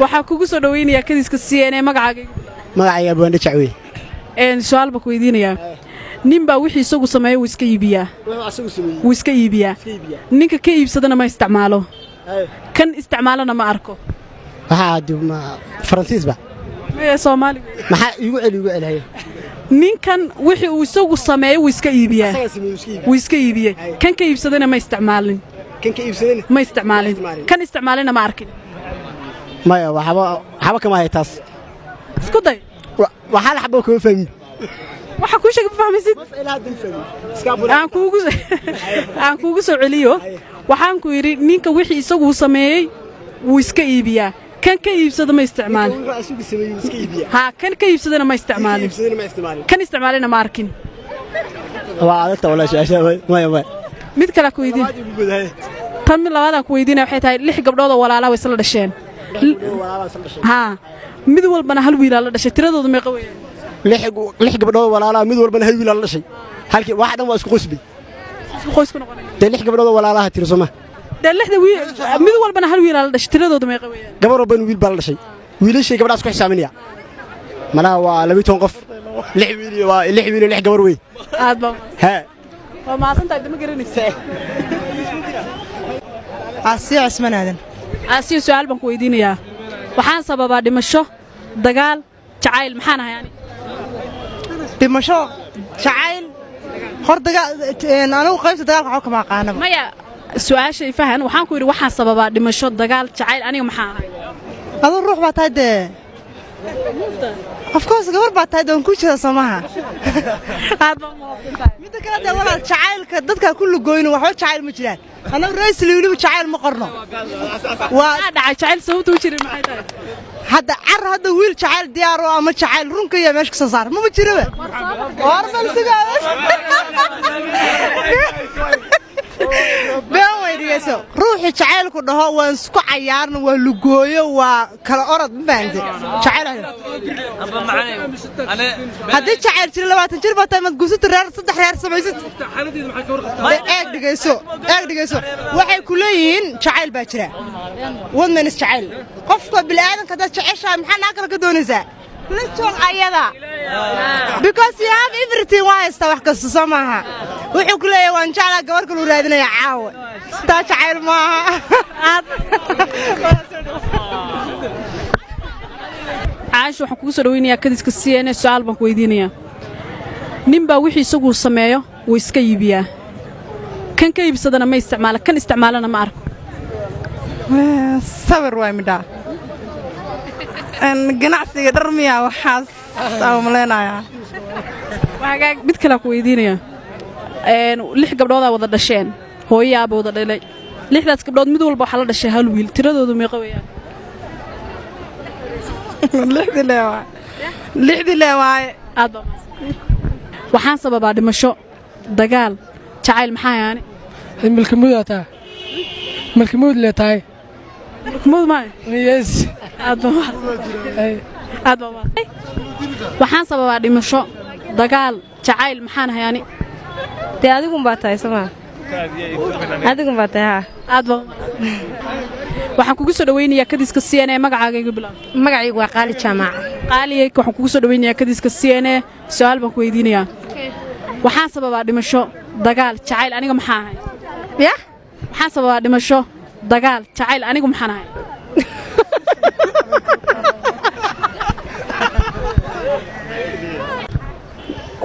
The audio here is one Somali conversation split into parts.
Waxaa kugu soo dhaweynayaa Kadiska CNA. Magacaaga? Magacayga Abwaandhe Jacwey. Su-aal baa ku weydiinayaa. Nin baa wixii isagu sameeyo wuu iska iibiyaa, wuu iska iibiyaa. Ninka ka iibsadana ma isticmaalo, kan isticmaalana ma arko. Waxaa Faransiis ba? Maya, Soomaali. Maxaa iigu celi, igu celi, haye. Ninkan wixii uu isagu sameeyo wuu iska iibiyaa, wuu iska iibiyey. Kan ka iibsadana ma isticmaalin. Kan ka iibsadana? Ma isticmaalin, kan isticmaalina ma arkin. Maya, waxba waxba kama hay taas. Isku day. Waxaa la xabo kama fahmin. Waxa kuu sheegay ma fahmaysid. Aan kuugu soo celiyo. Waxaan ku yidhi, ninka wixii isagu sameeyey wuu iska iibiyaa, kan ka iibsada ma isticmaalin. Haa, kan ka iibsadana ma isticmaalin, kan isticmaalina ma arkin. Waa adagta walaa su-aasha. Maya, maya. Mid kale ku weydiin. Tan mid labaadaan ku weydiinaya waxay tahay: lix gabdhood oo walaalaa way isla dhasheen. Haa, mid walbana hal wiilaa la dhashay. Tiradoodu meeqa weeyaan? Lix gabdhood walaalaha, mid walbana hal wiilaa la dhashay. Halkii waxa dhan waa isku qosbi. Isku qoys ku noqonaya. Dee lix gabdhood oo walaalaha tiro soo ma? Dee lixda wiil mid walbana hal wiilaa la dhashay. Tiradoodu meeqa weeyaan? Gabar walbana wiil baa la dhashay. Wiilashii gabdhaha isku xisaaminaya. Malaha waa 12 qof. Lix wiil iyo waa lix wiil iyo lix gabar wey. Aad baa Hee. Waa mahadsantahay. Dama garanaysa. Asiya Cismaan Aadan. Aasiya, su-aal baan ku weydiinayaa. Waxaan sababaa dhimasho, dagaal, jacayl. Maxaan ahay ani? Dhimasho, jacayl, hor anigu qaybta dagaalka waxba kama aqaanaba. Maya, su-aashay fahan. Waxaan ku yidhi, waxaan sababaa dhimasho, dagaal, jacayl. Aniga maxaa ahay? Aduu ruux baa tahay dee, of course gabar baa tahay dee, waan ku jira soomaha. Aad baa mahadsantahay. Midda kale dee walaal, jacaylka dadkaa ku lugoyno, waxba jacayl ma jiraan. Annagu raysli weliba jacayl ma qorno. Waa Maxaa dhacay? Jacayl sababta u jiray maxay tahay? Hadda car hadda wiil jacayl diyaaro ama jacayl runka iyo meesha ka soo saar mama jiraba. War bal sigaa been way dhigayso. Ruuxii jacaylku dhaho waan isku cayaarno, waa lugooyo, waa kala orod. Ma fahamte? Jacayl haddii jacayl jiro, 20 jir baa tahay, maad guursata, reer, saddex reer samaysid. Eeg, dhigayso, eeg, dhigayso. Waxay ku leeyihiin jacayl baa jira, wadmanis jacayl. Qofka bilaadanka haddaad jeceshahay, maxaa naa kale ka doonaysaa? La joog ayada, because you have everything. Waa haystaa wax kasta, soo maaha? Wuxuu ku leeyahay waan jeclaa, gabar kaluu raadinaya caawa. Taa jacayl maaha. Caasha, waxaan kugu soo dhaweynayaa Kadiska CNA. Su-aal baan ku weydiinayaa. Nin baa wixii isagu sameeyo wuu iska iibiyaa, kan ka iibsadana ma isticmaala, kan isticmaalana ma arko. Sawir waay midhaa. Ganacsiga dhar miyaa? Waxaas aan malaynayaa. Hagaag, mid kalea ku weydiinayaa. Lix gabdhoodaa wada dhasheen, hooyo aaba wada dhalay. Lixdaas gabdhood mid walba waxaa la dhashay hal wiil. Tiradoodu meeqa weeyaan? Lixdii lee waay, lixdii lee waaye. Aad baa mahadsan. Waxaan sababaa dhimasho, dagaal, jacayl. Maxaa yaani? Milkamuudaa tahay, milkamuud lee tahay. Milkamuud maayo? Yes. Aad baa mahadsan, aad baa mahadsan. Waxaan sababaa dhimasho, dagaal, jacayl. Maxaan ahay ani? Dee adigun baa tahay somaa? Adigun baa tahay, haa. Aad baa. Waxaan kugu soo dhaweynayaa Kadiska CNA. Magacaaga igu bilaab. Magacaygu waa Qaali Jaamac. Qaaliyey, waxaan kugu soo dhaweynayaa Kadiska CNA. Su-aal baan ku weydiinayaa. Waxaan sababaa dhimasho, dagaal, jacayl. Aniga maxaa ahay? Yah? Waxaan sababaa dhimasho, dagaal, jacayl. Anigu maxaan ahay?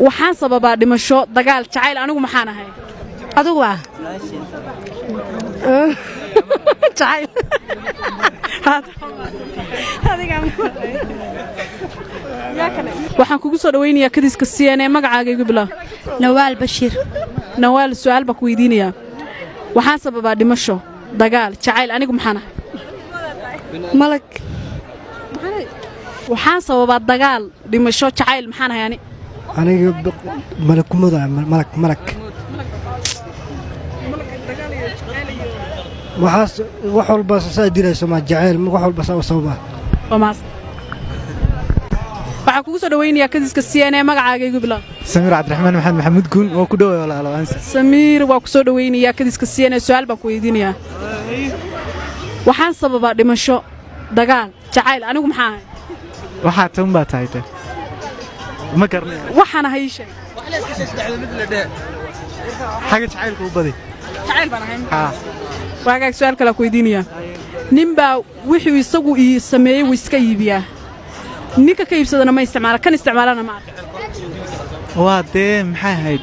Waxaan sababaa dhimasho, dagaal, jacayl. Anigu maxaan ahay? Adigu waa jacayl. Waxaan kugu soo dhaweynayaa Kadiska CNA. Magacaaga igu bilaab. Nawaal Bashiir. Nawaal, su'aal baan ku weydiinayaa. Waxaan sababaa dhimasho, dagaal, jacayl. Anigu maxaan ahay? Malag. Waxaan sababaa dagaal, dhimasho, jacayl. Maxaan ahay ani? Aniga malakumada, malag, malag. Waxaas wax walba saa dilayso ma jacayl, wax walba saa u sababa. Waa mahadsan. Waxaan kugu soo dhaweynayaa Kadiska CNA. Magacaaga igu bilaab. Samiir Cabdiraxmaan Maxamed Maxamuud Guun. Waa ku dhoway walaalo ansi. Samiir, waa ku soo dhaweynayaa Kadiska CNA. Su'aal baan ku weydiinayaa. Waxaan sababaa dhimasho, Dagaal, jacayl, anigu maxaa ahay? Waxaa tan baa tahay de, ma garanayo. Waxaan ahay ii sheeg. Xagga jacaylka u badi. Jacayl baan ahay? Haa. Waagaag, su-aal kalaa ku weydiinayaa. Nin baa wuxuu isagu ii sameeyey wuu iska iibiyaa, ninka ka iibsadana ma isticmaala, kan isticmaalana ma arka. Waa dee maxay ahayd?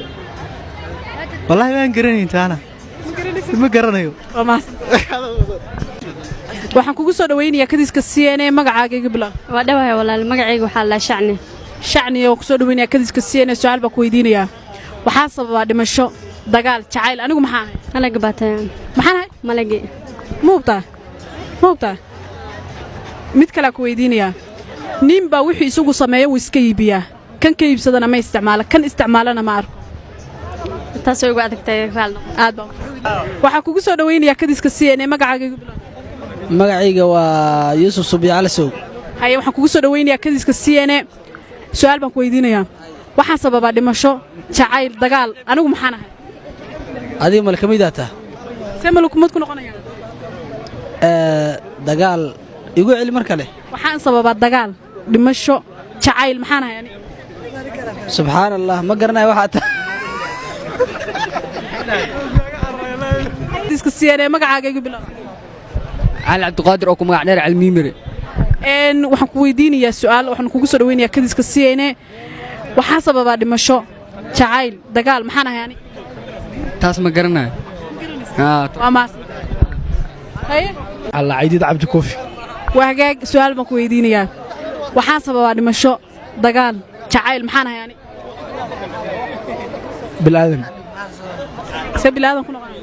Wallaahi waan garanayn taana, ma garanayo. Waa mahadsan. Waxaan kugu soo dhawaynayaa kadiska CNA. Magacaaga iga bilow. Waa dhawahay walaal, magacayga waxaa la Shacni. Shacniya, waan kusoo dhawaynayaa kadiska CNA. Su-aal baa ku weydiinayaa. Waxaa sababaa dhimasho, dagaal, jacayl, anigu maxaa ahay? Malaga baa tahay. Maxaan ahay? Malagi. Ma hubtaa? Ma hubtaa? Mid kalaa ku weydiinayaa. Nin baa wuxuu isagu sameeyo wuu iska iibiyaa, kan ka iibsadana ma isticmaalo, kan isticmaalana ma arko. Taas way ugu adagtahay, raal noqo. Aad baa. Waxaa kugu soo dhawaynayaa kadiska CNA. Magacaaga igu bilow. Magacayga waa Yuusuf Subiyo Calasow. Haye, waxaan kugu soo dhawaynayaa kadiska CNA. Su-aal baan ku weydiinayaa. Waxaan sababaa dhimasho, jacayl, dagaal, anigu maxaan ahay? Adiga malkamidaa taha. See malakumad ku noqonaya? Dagaal, igu celi mar kale. Waxaan sababaa dagaal, dhimasho, jacayl, maxaan ahay ani? Subxaan Allah, ma garanayo waxaa tahay. Kadiska CNA, magacaaga igu bilow. Cali Cabdiqaadir oo ku magac dheer Calmiimire. Waxaan ku weydiinayaa su'aal. Waxaan kugu soo dhawaynayaa kadiska CNA. Waxaa sababaa dhimasho, jacayl, dagaal, maxaan ahay ani? Taas ma garanayo. Waa mahadsan. Haye. Alla Caydiid Cabdi Koofi. Waa hagaag, su'aal baan ku weydiinayaa. Waxaan sababaa dhimasho, dagaal, jacayl, maxaan ahay ani? Bilaadan. See bilaadan ku noqonaya?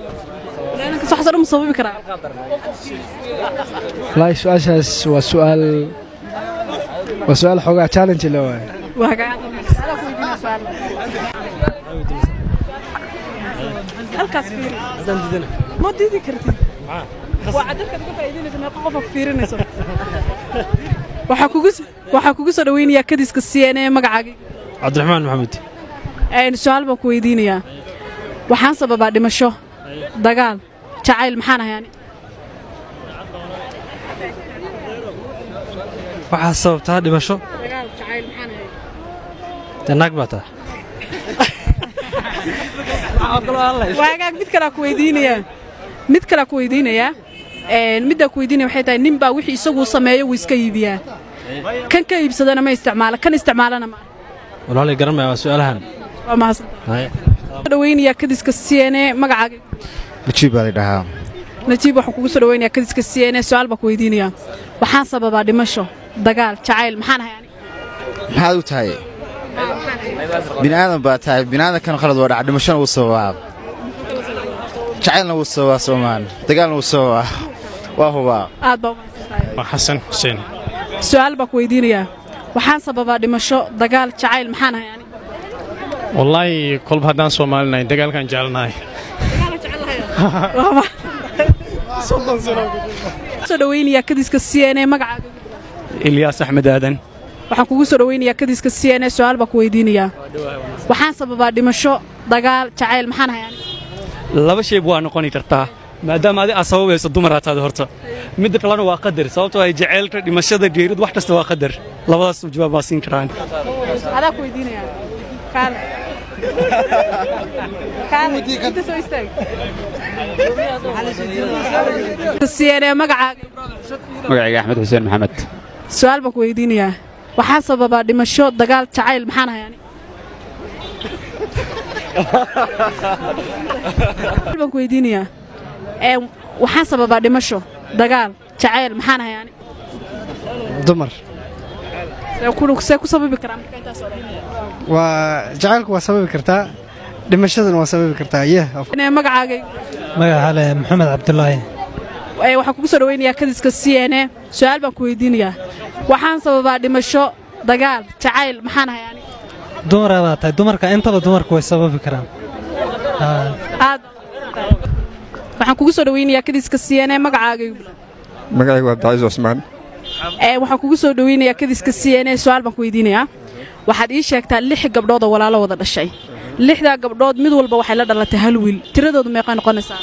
Bilaadanka sax dhan ma sababi karaa? Wallaahi su-aashaas waa su-aal xoogaa challenge la waaye. Waa hagaag. Su'aal ku weydiinaya, su'aal. Halkaas fiiri. Ma diidi kartid. Waa cadarkaad uga faa'iidaynaysa, meeqa qof aad fiirinayso. Waxaa kugu soo dhawaynayaa kadiska CNA. Magacaaga? Cabdiraxmaan Maxamed. Su'aal baan ku weydiinayaa. Waxaan sababaa dhimasho, dagaal, jacayl, maxaan ahay ani? Waxaa sababtaa dhimasho. Dagaal, jacayl, maxaan ahay? Dee naag baa taa. Waagaag, mid kalaa ku weydiinayaa, mid kalaa ku weydiinayaa. Middaa ku weydiinaya waxay tahay: nin baa wixii isagu sameeyo wuu iska iibiyaa, kan ka iibsadana ma isticmaalo, kan isticmaalana ma arko. Walaalay, garan maya waa su'aalahan. Waa mahadsantahay. Dhawaynayaa kadiska CNA. Magacaaga? Najiib baa la dhahaa. Najiib, waxaan kugu soo dhawaynayaa kadiska CNA. Su'aal baa ku weydiinayaa. Waxaan sababaa dhimasho, dagaal, jacayl, maxaan ahay ani? Maxaad u tahay? Bini aadan baa tahay. Bini aadamkana khalad waa dhaca, dhimashona wuu sababaa, jacaylna wuu sababaa, soomaan dagaalna wuu sababaa, waa hubaa. Aad baa u mahadsantahay. Waa Xasan Xuseen. Su'aal baa ku weydiinayaa. Waxaan sababaa dhimasho, dagaal, jacayl, maxaan ahay ani? Wallaahi kolba haddaan soomaalinahay dagaalkaan jecelnahay. Waa soo dhawaynayaa kadiska CNA. Magacaaga? Ilyaas Axmed Aadan. Waxaan kugu soo dhawaynayaa kadiska CNA. Su'aal baa ku weydiinayaa. Waxaan sababaa dhimasho, dagaal, jacayl, maxaan ahay ani? Laba shayb waa noqoni kartaa, maadaama adi aad sababayso dumar aad horta. Midda kalena waa qadar, sababtoo ay jaceylka, dhimashada, geeridu, wax kasta waa qadar. Labadaas jawaab baa siin karaan. Adaa ku weydiinayaa. Kaale, kaale, inta soo istaag. CNA, magacaaga? Magacayga Axmed Xuseen Maxamed. Su'aal baan ku weydiinayaa. Waxaa sababaa dhimasho, dagaal, jacayl, maxaan ahay ani? Su'aal baan ku weydiinayaa. Waxaan sababaa dhimasho, dagaal, jacayl, maxaan ahay ani? Dumar. See ku sababi karaa marka intaas oo dhan? Waa jacaylku waa sababi kartaa, dhimashadana waa sababi kartaa, yeah. Magacaaga? Magaca le Maxamed Cabdulaahi. Waxaan kugu soo dhawaynayaa kadiska CNA. Su'aal baan ku weydiinayaa. Waxaan sababaa dhimasho, dagaal, jacayl, maxaan ahay ani? Dumar baa tahay, dumarka intaba dumarku way sababi karaan. Aad waxaan kugu soo dhawaynayaa kadiska CNA. Magacaaga? Magacaygu waa Cabdicasiis Cusmaan. Waxaan kugu soo dhawaynayaa kadiska CNA. Su'aal baan ku weydiinayaa. Waxaad ii sheegtaa lix gabdhood oo walaalo wada dhashay. Lixdaa gabdhood mid walba waxay la dhalatay hal wiil. Tiradoodu meeqay noqonaysaa?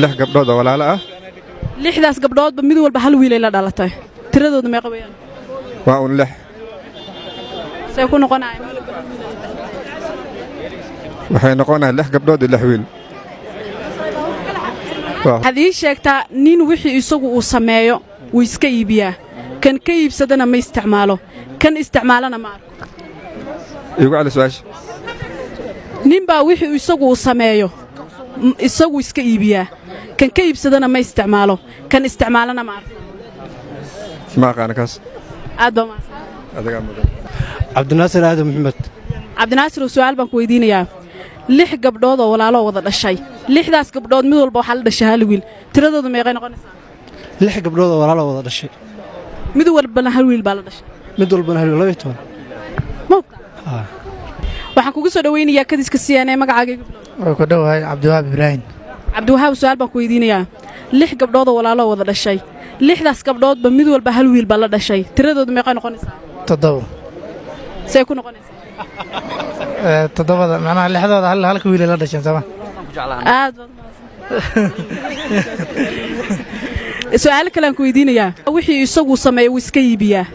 Lix gabdhood oo walaalo ah. Lixdaas gabdhoodba mid walba hal wiilay la dhalatay, tiradooda meeqa weeyaan? Waa un lix. See ku noqonaya? Waxay noqonayaan lix gabdhood iyo lix wiil. Waxaad ii sheegtaa nin wixii isagu uu sameeyo wuu iska iibiyaa, kan ka iibsadana ma isticmaalo, kan isticmaalana ma arko. Iigu celi su-aasha. Nin baa wixii isagu uu sameeyo isagu iska iibiyaa, kan ka iibsadana ma isticmaalo, kan isticmaalana ma arko. Ma aqaana kaas. Aad baa mahadsan. Adigaa mudan. Cabdinaasir Aadan Maxamed. Cabdinaasir, su'aal baan ku weydiinayaa. Lix gabdhood oo walaaloo wada dhashay, lixdaas gabdhood mid walba waxaa la dhashay hal wiil, tiradooda meeqay noqonaysaa? Lix gabdhood oo walaaloo wada dhashay. Mid walbana hal wiil baa la dhashay. Mid walbana hal wiil, 12. Ma ogtaa? Waxaan kugu soo dhaweynayaa kadiska CNA. Magacaaga igu bilow. Wuxuu ku dhowahay Cabdiwahaab Ibraahim. Cabdiwahaab, su'aal baan ku weydiinayaa. Lix gabdhood oo walaaloo wada dhashay, lixdaas gabdhoodba mid walba hal wiil baa la dhashay, tiradooda meeqay noqonaysaa? Toddoba. See ku noqonaysaa? Toddobada macnaha lixdooda hal halka wiilay la dhasheen, sooma? Aad baad su'aalo kale aan ku weydiinayaa. Wixii isagu sameeyo wuu iska iibiyaa,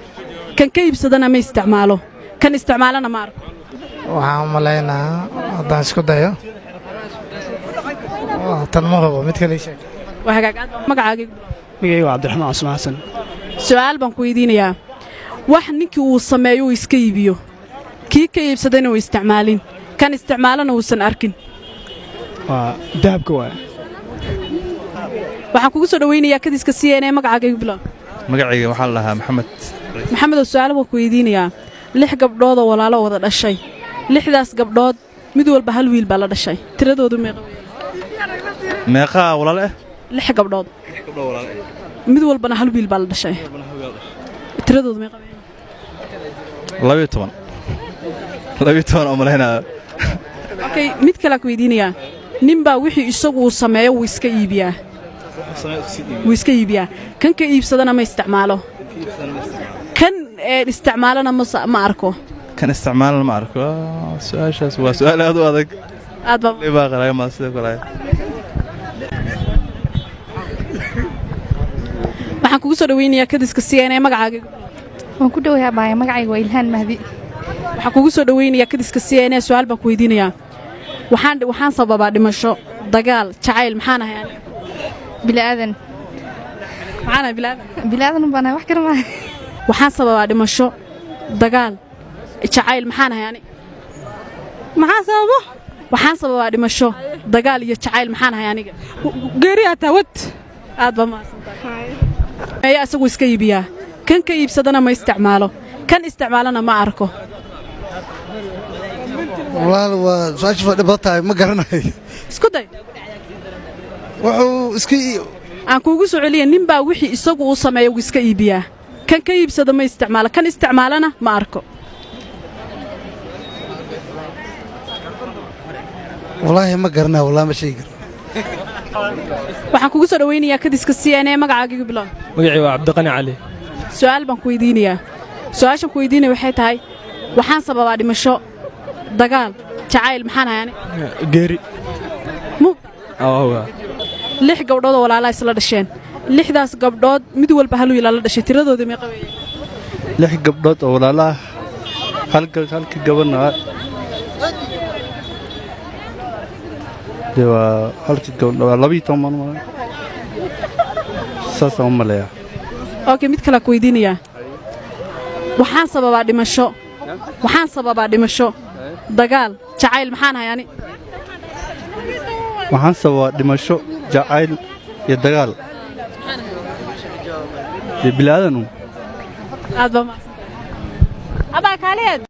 kan ka iibsadana ma isticmaalo, kan isticmaalana ma arko. Waxaan u malaynayaa haddaan isku dayo, tan ma hubo, mid kale ii sheeg. Waa hagaag. Aad baa magacaaga igu bilow. Magacayga waa Cabdiraxmaan Cusmaan Xasan. Su'aal baan ku weydiinayaa. Wax ninkii uu sameeyo uu iska iibiyo, kii ka iibsadayna uu isticmaalin, kan isticmaalana uusan arkin. Waa dahabka waay. Waxaan kugu soo dhaweynayaa kadiska CNA. Magacaaga igu bilow. Magacayga waxaa la dhahaa Maxamed. Maxamedow, su'aal baan ku weydiinayaa. Lix gabdhood oo walaalo wada dhashay, lixdaas gabdhood mid walba hal wiil baa la dhashay, tiradoodu meeqa weeyaan? Meeqaa walaal ah? Lix gabdhood, mid walbana hal wiil baa la dhashay, tiradoodu meeqa weeyaan? 12, 12 oo malaynaya. Okay, mid kale aan ku weydiinayaa. Nin baa wixii isagu uu sameeyo wuu iska iibiyaa, kan ka iibsadana ma isticmaalo, kan isticmaalana ma arko. Kan isticmaalana ma arko. Su-aashaas waa su-aal aad u adag. Aad baa Baa qalaga ma sidoo kale. Waxaan kugu soo dhaweynayaa kadiska CNA. Magacaaga? Waan ku dhowahay abaaye, magacayga waa Ilhaan Mahdi. Waxaan kugu soo dhaweynayaa kadiska CNA. Su'aal baan ku weydiinayaa. Waxaan sababaa dhimasho, dagaal, jacayl. Maxaan ahay aniga? Bilaadan. Maxaan ahay? Bilaadan. Bilaadan baan ahay, wax kale maaha. Waxaan sababaa dhimasho, dagaal, jacayl. Maxaan ahay ani? Maxaa sababo? Waxaan sababaa dhimasho, dagaal iyo jacayl. Maxaan ahay aniga? Geeriyaa taawad. Aad baa mahadsantahay. Ayaa isagu iska iibiyaa, kan ka iibsadana ma isticmaalo, kan isticmaalana ma arko. Walaal, waa su-aasha fadhi badan tahay, ma garanayo. Isku day. Wuxuu iska Aan kuugu soo celiya. Nin baa wixii isagu uu sameeyo wuu iska iibiyaa, kan ka iibsada ma isticmaalo, kan isticmaalana ma arko. Wallaahi ma garanayo, wallaahi ma sheegi karo. Waxaan kugu soo dhaweynayaa kadiska CNA. Magacaaga igu bilow. Magacii waa Cabdiqani Cali. Su'aal baan ku weydiinayaa. Su'aashan ku weydiinaya waxay tahay: waxaan sababaa dhimasho, dagaal, jacayl. Maxaan ahay ani? Geeri. Mu Awga. Lix gabdhood oo walaalaa isla dhasheen, lixdaas gabdhood mid walba hal wiilaa la dhashay, tiradooda meeqa weeye? Lix gabdhood oo walaalo ah, halka gabadhna dee waa halka gabadha waa 12 baan u malay, saasaan u maleeyaa. Okay, mid kale ku weydiinayaa. Waxaan sababaa dhimasho, dagaal, jacayl. Maxaan ahay ani? Waxaan sababaa dhimasho, jacayl iyo dagaal dee bilaadan un. Aad baa mahadsantahay. Abaa kaaliyeed.